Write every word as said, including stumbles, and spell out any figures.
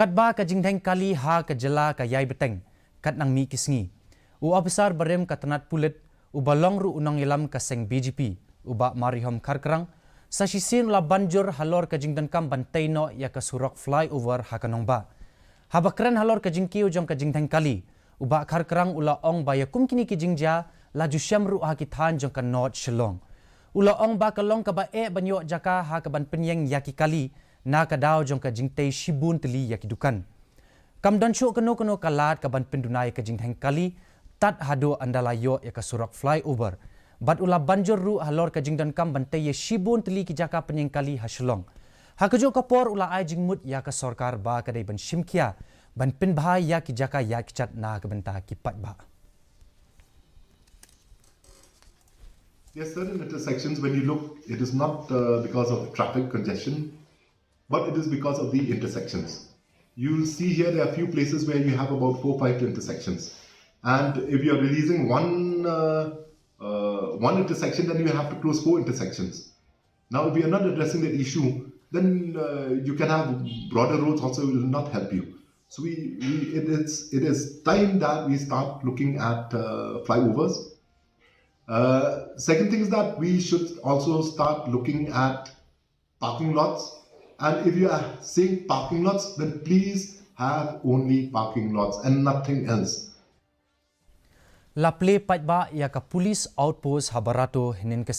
Katba ka jingdheng kali ha ka jylla ka ïai bteng, kat nang mih ki sngi, u ophisar barim ka tnat pulit, uba long ruh u nongïalam ka seng B J P, u Bah Marihom Kharkrang, sa shisien u la ban jur halor ka jingdonkam ban tei noh ïa ka surok flyover ha ka nongbah. Haba kren halor ka jingkiew jong ka jingdheng kali, u Bah Kharkrang u la ong ba ïa kum kine ki jingjia la ju shem ruh ha ki thaiñ jong ka North Shillong. U la ong ba ka long kaba eh ban ïoh jaka ha kaban pynïeng ïa ki kali, na ka daw jong ka jingtei shibun tylli ïa ki dukan. Kam don shuh kano kano ka lad kaban pynduna ïa ka jingdheng kali tad haduh ynda la ïoh ïa ka surok flyover. Bad u la ban jur ruh halor ka jingdonkam ban tei ïa shibun tylli ki jaka pynïeng kali ha Shillong. Ha kajuh ka por u la ai jingmut ïa ka sorkar ba ka dei ban shim khia ban pynbha ïa ki jaka ïaid kjat na ka bynta ki paidbah. There are certain intersections, when you look, it is not uh, because of traffic congestion, but it is because of the intersections. You'll see here there are a few places where you have about four, five intersections. And if you're releasing one, uh, uh, one intersection, then you have to close four intersections. Now, if we are not addressing that issue, then uh, you can have broader roads also, will not help you. So we, we it is it is time that we start looking at uh, flyovers. Uh, second thing is that we should also start looking at parking lots. And if you are seeing parking lots, then please have only parking lots and nothing else. La plie paidbah ïa ka police outpost ha Barato hynnin ka